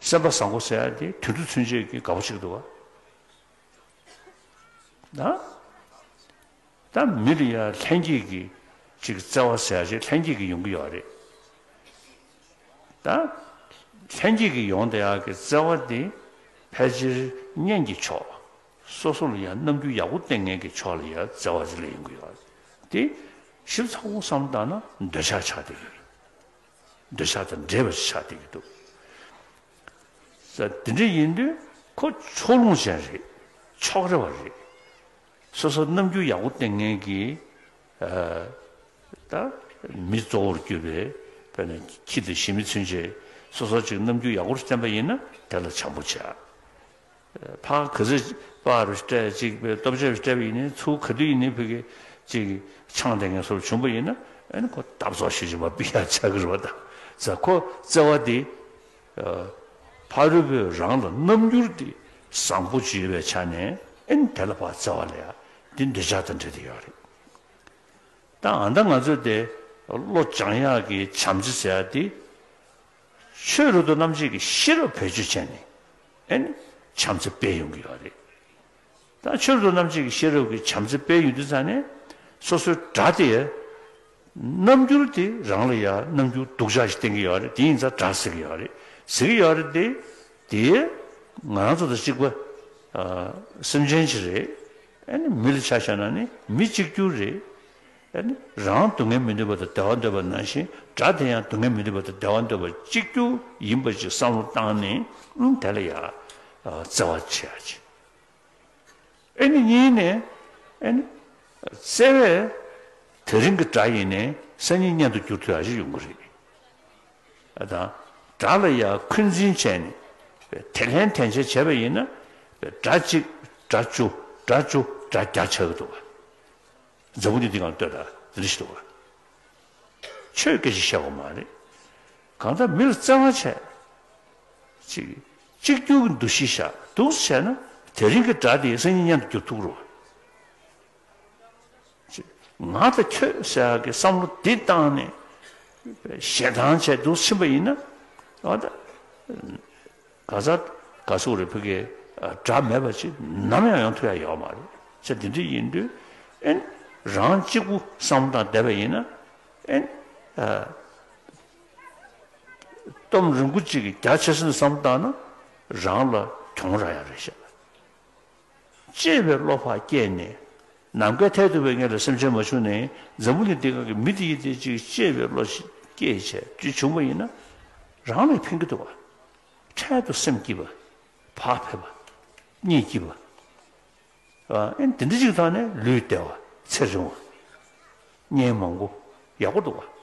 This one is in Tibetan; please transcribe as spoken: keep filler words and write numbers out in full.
སེམས་པ་བཟང་པོ་ཟེར་ཡ་དེ་དུད་འགྲོ་ཚུན་ཆད་ཀྱི་དགའ་པོ་ཞིག་འདུག་བ། ད་ད་མི་ལ་ཡ་ལྷན་སྐྱེས་ཀྱི་ཅིག་བརྩེ་བ་ཟེར་ཡ་ཅིག་ལྷན་སྐྱེས་ཀྱི་ཡོང་གི་ཡོད་རེད། ད་ལྷན་སྐྱེས་ཀྱི་ཡོང་བསྡད་ཡག་གི་བརྩེ་བ་དེ་ཕལ་ཆེར་གཉེན་གྱི་ཕྱོགས། སོ་སོ་ལ་ཡང་རྣམ་འགྱུར་ཡག་པོ་བསྟན་མཁན་གྱི་ཕྱོགས་ལ་ཡང་བརྩེ་བ་ཅིག་སླེབས་ཡོང་གི་ཡོད་རེད། དེ་ཞིབ་ཚགས་པོ་བསམ་བློ་བཏང་ན་འདོད་ཆགས་ཆགས་བསྡད་ཀྱི་རེད། འདོད་ཆགས་དང་འདྲེས་པ་ཞིག་ཆགས་བསྡད་ཀྱི་འདུག། ས་དེ་འདྲ་ཡིན་དུས་ཁོ་ཕྱོགས་ལྷུང་ཅན་རེད། ཕྱོགས་རེ་བ་རེད། སོ་སོ་རྣམ་འགྱུར་ཡག་པོ་བསྟན་མཁན་གྱི་ཨ་ད་མི་གཙོ་བོར་གྱུར་པའི་དཔེར་ན་ཁྱི་དང་ཞི་མི་ཚུན་ཆད་སོ་སོ་ཅིག་རྣམ་འགྱུར་ཡག་པོ་བསྟན་པ་ཡིན་ན་དེ་ལ་བྱམས་པོ་བྱས། ཕར་ག་ཚོད་པར་སྤྲད་ཅིག་པའི་སྟོབས་ཆེ་བའི་སྤྲད་པ་ཡིན་ནའི་ཚུར་ག་དུས་ཡིན་ནའི་ཕ་གི་ཅིག་ཆང་དེ་ངན་སོར་བྱུང་པ་ཡིན་ན་ཨ་ནི་ཁོ་སྟབས་ཚོགས་ཤིག་ཅིག་མ་ཕི་ཡ་ཆགས་ཀྱི་རེད་བ། ད་ས་ཁོ་བརྩེ་བ་དེ་ཕ་རོལ་པོས་རང་ལ་རྣམ་འགྱུར་དེ་བཟང་པོ་ཅིག་ཡོད་པའི་ཆ་ནས་ཨ་ནི་དེ་ལ་ཕར་བརྩེ་བ་ལ་ཡ་དེ་འདོད་ཆགས་དང་འབྲེལ་དེ་ཡོད་རེད། ད་ཨ་ད་ང་ཚོ་དེ་བློ་སྦྱང་ཡག་གི་བྱམས་བརྩེ་ཟེར་ཡག་དེ། ཆོས་རབ་ཏུ་རྣམ་འབྱེད་ཀྱི་ཤེས་རབ་བེད་སྤྱོད་བྱས་ནས་ཨེ་ནི་བྱམས་བརྩེ་སྤེལ་ཡོང་གི་ཡོད་རེད། ད་ཆོས་རབ་ཏུ་རྣམ་འབྱེད་ཀྱི་ཤེས་རབ་ཀྱི་བྱམས་བརྩེ་སྤེལ་ཡོང་དུས་ཙང་ནས་སོ་སོའི་དགྲ་དེ་རྣམ་འགྱུར་དེ་རང་ལ་ཡང་རྣམ་འགྱུར་སྡུག་ཅག་ཞིག་བསྟན་གྱི་ཡོད་རེད། དེ་ཡིན་ཙང་དགྲ་ཟེར་གྱི་ཡོད་རེད། ཟེར་གྱི་ཡོད་རེད་དེ། དེ་ང་རང་ཚོ་དང་གཅིག་པ་སེམས་ཅན་ཞིག་རེད། ཨེ་ནི་མི་ལ་ཆ་བཞག་ན་ནི་མི་གཅིག་གྱུར་རེད། ཨ་ནི་རང་སྡུག་བསྔལ་མི་འདོད་པ་དང་བདེ་བ་འདོད་པ་ནང་བཞིན་དགྲ་དེ་ཡང་སྡུག་བསྔལ་མི་འདོད་པ་དང་བདེ་བ་འདོད་པ་གཅིག་གྱུར་ཡིན་པ་ཅིག་བསམ་བློ་བཏང་ནས་ཨང་དེ་ལ་ཡ་བརྩེ་བ་བྱེད་ཡ་ཅིག། ཨེ་ནི་གཉིས་ནས་ཨེ་ནི་བརྩེ་བས་དེ་རིང་གི་དགྲ་ཡིན་ནའི་སང་ཉིན་གཉེན་དུ་འགྱུར་ཐུབ་ཡ་ཅིག་ཡོང་གི་རེད། ཨ་དང་དགྲ་ལ་ཡ་འཁོན་འཛིན་བྱས་ནས་དེ་ལྷན་དེ་བྱས་བྱས་པ་ཡིན་ན་དགྲ་གཅིག་དགྲ་བཅུ་དགྲ་བཅུ་དགྲ་བརྒྱ་ཆགས་ཀྱི་འདུག་བ། འཛམ་བུ་གླིང་འདི་སྒང་ལ་ལྟོས་དང་དེ་འདྲ་ཞིག་འདུག་བ། ཆོས་སྐད་ཆ་བཤད་དགོས་མ་རེད། གང་ལྟར་མི་ལ་བརྩེ་བ་བྱས། ཅིག་གཅིག་གྱུར་གྱི་འདུ་ཤེས་བཞག་འདུག་སེ་བྱས་ན་དེ་རིང་གི་དགྲ་དེ་སང་ཉིན་གཉེན་དུ་འགྱུར་ཐུབ་རོགས། ཅིག་ང་དང་ཁྱོད་ཟེར་ཡག་གི་བསམ་བློ་འདི་བཏང་ནས་ཞེ་སྡང་བྱས་འདུག་ཕྱིན་པ་ཡིན་ན་ཨ་ད། ག་ས་ག་སུ་རེ་ཕ་གི་དགྲ་མེད་པ་ཅིག་ནམ་ཡང་ཡོང་ཐུབ་ཡ་ཡོད་མ་རེད། ཅེས་དེ་འདྲ་ཡིན་དུས་ཨེ་རང་གཅིག་པུ་བསམ་བློ་བཏང་བསྡད་པ་ཡིན་ན་ཨེ་སྟོབས་རིང་པོ་གཅིག་གི་རྒྱ་ཆེ་ས་ནས་བསམ་བློ་བཏང་ན་རང་ལ་གྱོང་རག་ཡ་རེད་ཤག། གཅེས་པའི་བློ་ཕར་སྐྱེས་ནས་ནམ་མཁའི་མཐས་གཏུགས་པའི་ངད་ལ་སེམས་ཅན་མ་བྱུང་ནས་འཛམ་བུ་གླིང་འདི་སྒང་གི་མི་དེ་ཡི་དེ་གཅིག་གཅེས་པའི་བློ་ཞིག་སྐྱེས་བྱས་དེ་བྱུང་བ་ཡིན་ན་རང་ལ་ཕན་གྱི་འདུག་བ། འཕྲལ་དུ་སེམས་སྐྱིད་པ། བག་ཕེབས་པ། གཉིད་སྐྱིད་པ། ཨ་ཨེ་འདི་འདྲ་ཅིག་ཐོག་ནས་ལུས་བདེ་བ་ཚེ་རིང་བ། གཉེན་མང་པོ་ཡག་པོ་འདུག་བ།